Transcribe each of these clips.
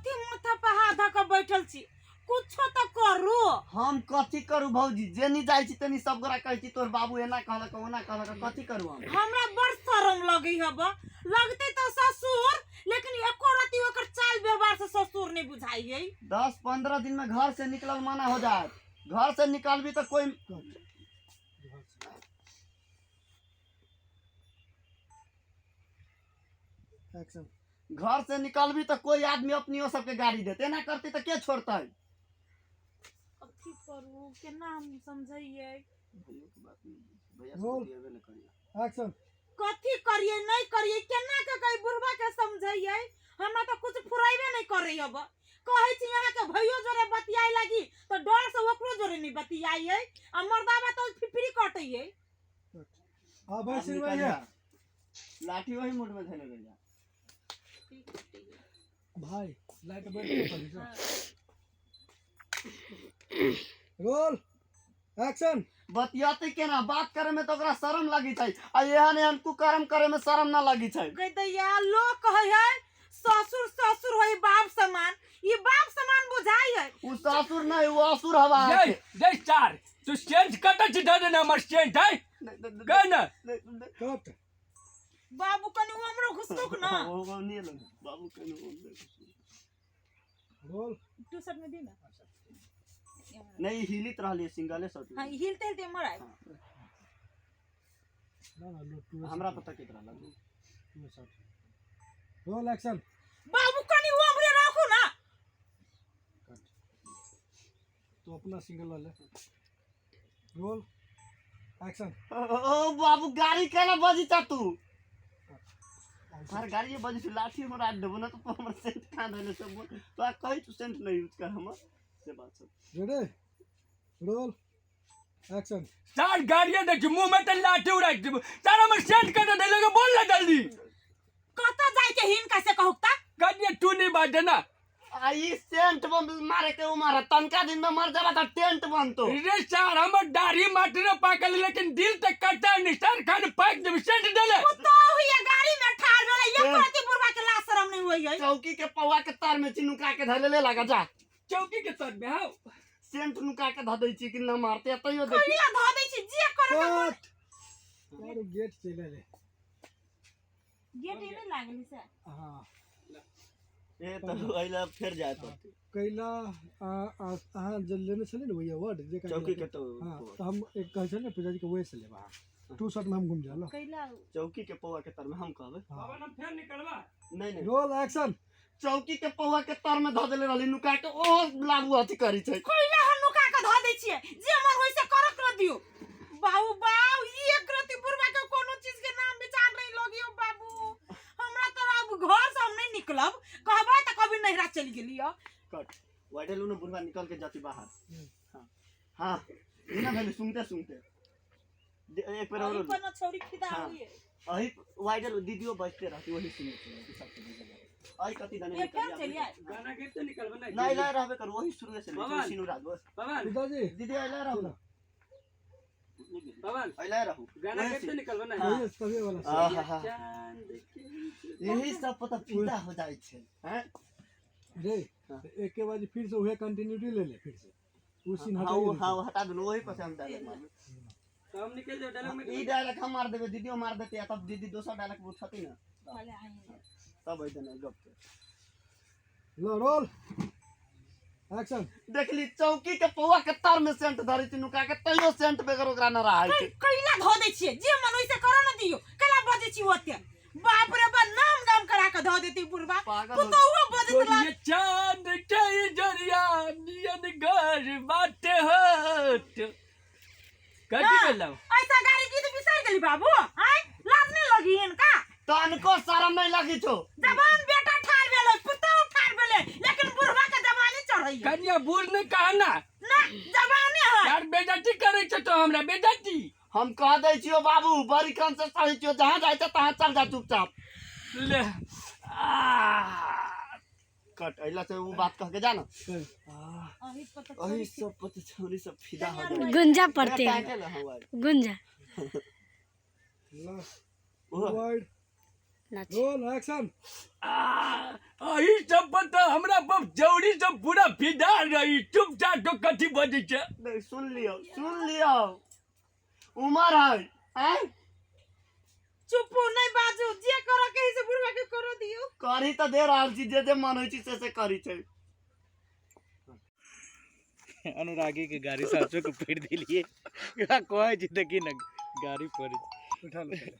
कथी माथा पर हाथ धऽ कऽ बैठल छी कुछो तऽ करू हम कथी करू भौजी जेनी जाइ छी तेनी सब गोरा कहै छी तोर बाबू एना कहलक ओना कहलक कथी करू हम हमरा बड़ शरम लगै हब लगतै तऽ ससुर लेकिन एको रति ओकर चाल व्यवहार से ससुर नहीं बुझाई है 10-15 दिन में घर से निकलल मना हो जाए घर से निकलबी तो कोई एक्शन घर से निकलबी तो कोई आदमी अपनियो सबके गाड़ी देते एना करती तो के छोड़तै कथी करू केना हम समझैयै बोल। एक्शन कथी करिए नहीं करिए केना के कही बुढ़वा के समझैयै हमरा तऽ कुछ फुराइबे नहीं करै अब कहै छी अहाँ के भैयो जोरे बतियाए लागी तऽ डर से ओकरो जोरे नहीं बतियाइयै आ मर्दाबा तऽ फिफरी कटैयै हाँ भाई सिर भाई है लाठी वही मुठ में धैले रहिया भाई लाइट बंद कर दीजिए रोल एक्शन बतियाते केना बात करे में तो ओकरा शर्म लगी छै आ एहन एहन कुकर्म करे में शर्म ना लगी छै गई दैया लोग कहै है ससुर ससुर होई बाप समान ई बाप समान बुझाई है उ ससुर नहीं उ असुर हवा जय जय चार तू चेंज कत छी दे देना हमर चेंज है गए ना कट बाबू कनी हमरो घुसकुक ना बाबू कने रोल टू शर्ट में दी ना नहीं हिलित रहली सिंगले शॉट हाँ हिलते हिलते मर आए ना ना लो टू हमरा पता केत रहल टू शॉट रोल एक्शन बाबू कनी वो हमरे राखू ना कट तो अपना सिंगल वाले रोल एक्शन ओ बाबू गाड़ी केना बजी ता तू हर गाड़ी बजी छी लाठी हमरा देबो ना तो हमर सेंट कहाँ धैले सब तो कहि तू सेंट नहीं यूज कर हमर से बात सब रेडी रोल एक्शन चार गाड़ियां देख मुंह में तो लाठी उड़ा देबो चार हमर सेंट कत दे लगे बोल ना जल्दी कत जाय के हिनका से कहू ता कनिया तू नहीं बाटे ना आ ई सेंट बम मारे के उमर है तनका दिन में मर जाबा त टेंट बनतो रे सर हमर दाढ़ी माटी रे पाकल लेकिन दिल तक कटा नहीं सर खान पाक देब सेंट देले तो हुई गाड़ी में ठाड़ भेलै एक रति बुढ़वा के लाज शरम नहीं होई है चौकी के पौआ के तर में चिनुका के धैले ले लगा जा चौकी के तर में आओ सेंट नुका के ध दै छी कि न मारते तैयो देखी कहिया धऽ दै छी जे करे के मन। कट और गेट चले ले गेट ही नहीं लागल से हाँ ए त अइला फेर जाए पड़तै कैला अहाँ जे लेने छलियै ने भैया वर्ड जे चौकी के तो हाँ तऽ हम एक कहै छलियै ने पूजा जी के वही से लेब अहाँ टू शर्ट में हम घूम जाए कैला चौकी के पौआ के तर में हम कहबै बाबा हम फेर निकलबा नहीं नहीं रोल एक्शन चौकी के पौआ के तर में धऽ देले रहली नुका के ओ लागू अथी करी छै कैला हम नुका के धऽ दै छियै जे मन होई से करत रह दियौ बाबू बाबू ई एक रति बुढ़वा के कोनो चीज के नाम विचार नहीं लगियो बाबू हमरा तो अब घर से हम नहीं निकलब कहबै तऽ कभी नैहरा चलि गेलियो कट वाइडल ने बुढ़वा निकल के जाती बाहर हाँ हाँ ई ना भेलै सुनते सुनते एक बेर और अही पर न छौरी फिदा हाँ। होइए अही वाइडल दीदियो बजते रहती वही सुनते रहती सबसे बढ़िया। अही कथी दने ए फेर चलि आइ गाना गीत तो निकलबा नहीं नहीं नहीं रहबे कर वही शुरू से बाबा। सिनू रात बस बाबा पिताजी दीदी अइले रहू ना बाबा अइले रहू गाना वही गीत तो से- निकलबा नहीं हाँ। वही तभी वाला आहा। चांद के यही सब पता फिदा हो जाइ छै हैं रे हाँ। एक के बाद फिर से वही कंटिन्यूटी ले ले फिर से वो सीन हाँ हटा वो हाँ वो हटा देलू वही पर से हम डायलॉग मारलू तो हम निकल जाओ डायलॉग में ई डायलॉग हम मार देबै दीदियो मार देते आ तब दीदी दोसर डायलॉग उठती ना पहले आई तब अइतै गप के लो रोल एक्शन देखली चौकी के पौआ के तर में सेंट धरै छै नुका के तैयो सेंट बगैर ओकरा न रहै छै कैला धो दै छियै जे मन होई से करऽ न दियौ कैला बजै छी ओते बाप रे बा नाम नाम करा के धो देती बुढ़बा पागल हो पुतहुओ बजैत रह ये चांद के जरिया नियन घर बाटे होत कथी भेलौ ऐसा गाड़ी गीत बिसरि गेली बाबू आय लाज नहीं लगी इनका तनको शरम नहीं लगी छौ जवान बेटा ठार भेलै पुतहु ठार भेलै लेकिन बुढ़वा के जवानी चढ़ै कनिया बूढ़ ने कहा ना ना जवानी है यार बेइज्जती करै छौ तो हमरा बेइज्जती हम कह दै छियो बाबू बड़ी कन से सही छियो जहाँ जाइ छै तहाँ चल जा चुपचाप ले आ कट अइला से वो बात कह के जा ना अही पता अही सब पति छौरी सब फिदा हो जाए गुंजा पड़ते हैं टाइटल है गुंजा ला ओहो वाइड नाच। Roll action. अही सब पर तऽ हमरा पर जौरी सब पूरा फिदा रही, चुपचाप तो कथी बजै छै। नहीं, सुन लियो, सुन लियो, उमर है आय। चुपू नहीं बाजू, जे करो के से बुढ़वा के करो दियो। करी तो दे रहल छी, जे जे मन होइ छै से से करी छै। अनुरागी के गाड़ी सासो के पीट दिलिए, एकरा कहै छी देखी न गाड़ी पड़े छै। उठा लो पहले।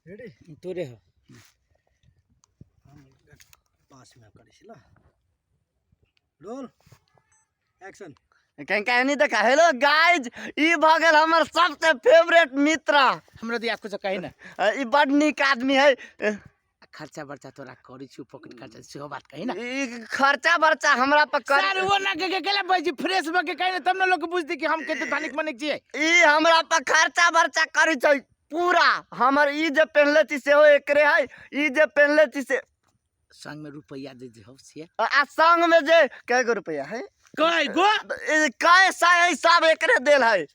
रेडी? तोरे हो। पास में करै छी ल। Roll action. कहीं कहीं नहीं देखा। हेलो गाइज, ई भऽ गेल हमर सबसे फेवरेट मित्र। हमरा दिया कुछ कही ना। ई बड नीक आदमी है। खर्चा बर्चा तोरा करै छी, पॉकेट खर्चा सेहो बात कही ना। ई खर्चा बर्चा हमरा पर कर सर वो ना के केला बैजी फ्रेश भ के कही ना, तब ना लोग बुझती कि हम कते धनिक मनिक छियै। ई हमरा पर खर्चा बर्चा करै छै पूरा। हमर ई जे पेन्हले छी सेहो एकरे है, ई जे पेन्हले छी से संग में रुपैया दे दिहो से। आ संग में जे कय गो रुपैया है? कय गो? ई कय सौ है, सब एकरे देल है।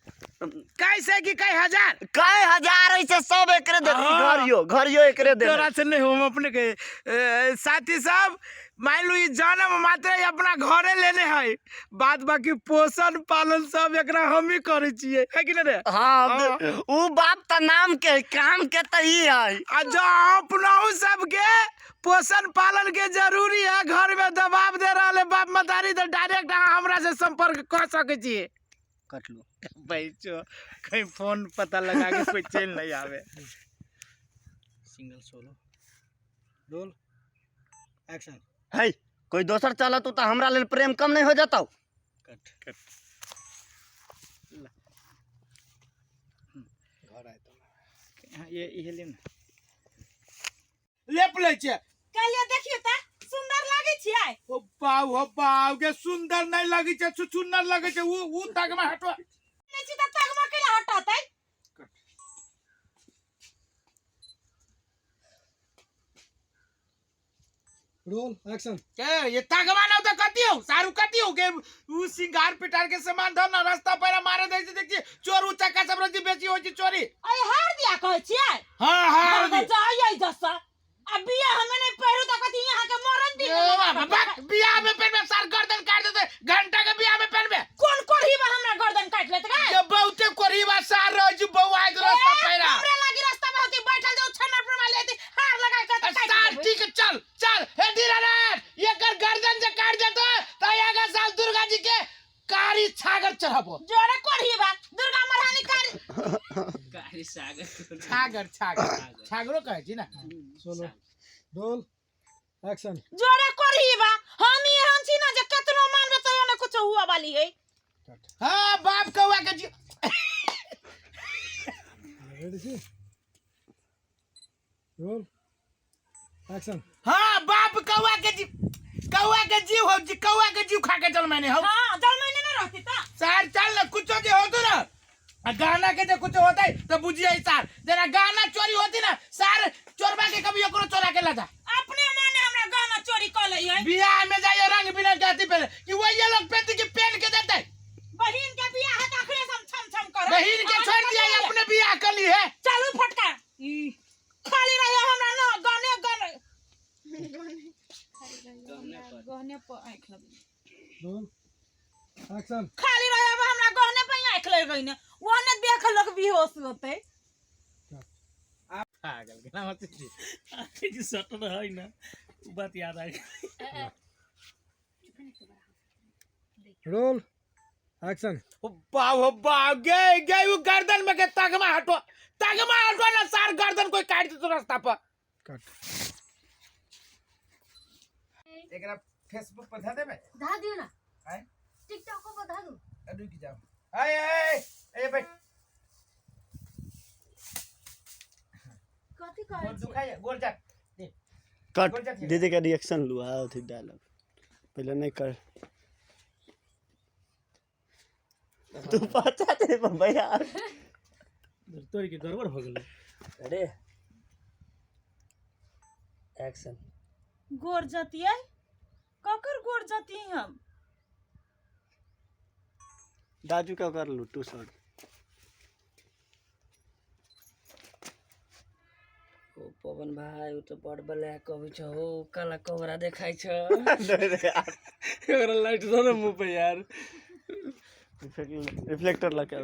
कैसे कि कय हजार? कय हजार है से सब एकरे देल। हाँ। घरियो, घरियो एकरे देल। तोरा से नहीं हम अपने के साथी सब मान लू ई जन्म मात्र ही अपना घरे लेने है, बाद बाकी पोषण पालन सब एकरा हम ही करै छियै, है कि नहीं रे? हाँ, हाँ। उ बाप त नाम के है, काम के त ई है। आ जो अपनाहु सबके पोषण पालन के जरूरी है, घर में दबाव दे रहा है बाप मतारी, तो डायरेक्ट अहाँ हमरा से संपर्क कर सकै छियै। कट लो। बैचो कहीं फोन पता लगा के कोई चैन नहीं आवे। Single solo. Roll action. है कोई दोसर चलत तो हमरा लेल प्रेम कम नहीं हो जाता। कट। कट। घर आए तो हाँ, ये ले ना। लेप लै छियै। कहलिए देखियो त सुंदर लागै छियै। ओ बाउ हो बाउ के सुंदर नहीं लगै छै, छुछुन्नर लगै छै। उ तगमा हटवा। नहीं छी त तगमा केला हटतै? Roll action. के ये तगमा ना त कथी हो सारू कथी हो के उ सिंगार पिटार के सामान धर ना रास्ता पर मारे दै छै, देखिए चोर उ चक्का सब रजी बेची होइ छै चोरी। अरे हार दिया कहै छियै? हां हार दी जाय जसा। आ बिया हमें नहीं पहिरू त कथी यहाँ के मरन दी। ए बाबा, बक, बियाह में पहनबे सार गर्दन काट देते, घंटा के बियाह में पहनबे। कोन कोढ़ी बा हमरा गर्दन काट लेत गे? ये बहुते कोढ़ी बा सार रह जी बौआ के रास्ता पैरा। हमरा लागी रास्ता में होती बैठल जो छन्ना पर माले लेती हार लगा के काट सार देबै। ठीक चल चल हे दीनानाथ, एकर गर्दन जे काट देतो त एगा साल दुर्गा जी के कारी छागर चढ़ाबो। जोरे कोढ़ी बा दुर्गा महारानी कारी कारी सागर। छागर छागर छागरो कहै छी ना। सोलो। Roll action. जोरे कोढ़ी बा हम एहन छी ना जे केतनो मानबे तैयो ने कुछ हुआ वाली है। हां बाप कौआ के जी। रेडी छी? Roll action. हां बाप कौआ के जी, कौआ के जीव हो जी, कौआ के जीव खा के जलमैने हो। हां जलमैने न रहती त सार चल ना कुछो जे होतो ना आ गाना के जे कुछो होता है तो बुझिए सार, जेना गाना चोरी होती ना सार चोरबा के कभी ओकरो चोरा के ला जा। अपने माने हमरा गाना चोरी क लै है। बियाह में जाइए रंग बिरंग के अथी पहने कि वही लोग पहनते कि पहन के देते। बहिन के बियाह है त अखने से हम छम छम करब। बहिन के छोड़ दिया अपने बियाह कर ली है। चलू फटका खाली रहे हमरा ना गाने गाने गहने पर आँख लग। Roll action. खाली रहे अब हमरा गहने पर आँख लग गई ने, ओने देख लोग बेहोश होते। पागल केना होते छी? जे सटल है ना उ बात याद आ गेल। Roll action. ओ बाव हो बाव गे गे उ गर्दन में के तगमा हटो, तगमा हटो ना सार गर्दन कोई काट देतो रास्ता पर। कट। एकरा फेसबुक पर धऽ देबै? धा दियो ना। आँय? टिकटॉक पर धा दू। रुकि जाओ। ए ए ए बैठ। कथी कहै गोर छी? दुखाइए गोर जा। कट। दीदी का रिएक्शन लू आ अथी डायलॉग पहले नहीं कर तू पचा दे भैया। तोरी के गड़बड़ हो गेलै। अरे एक्शन। गोर जतियै? ककर गोर जतियै हम? दाजू का कर लू टू शॉट। ओ पवन भाई, ओ तो बड़ ब्लैक अबै छ हो, काला कोबरा देखाइ छ। एकरा लाइट दो ना मुंह पे यार। रिफ्लेक्टर लगा।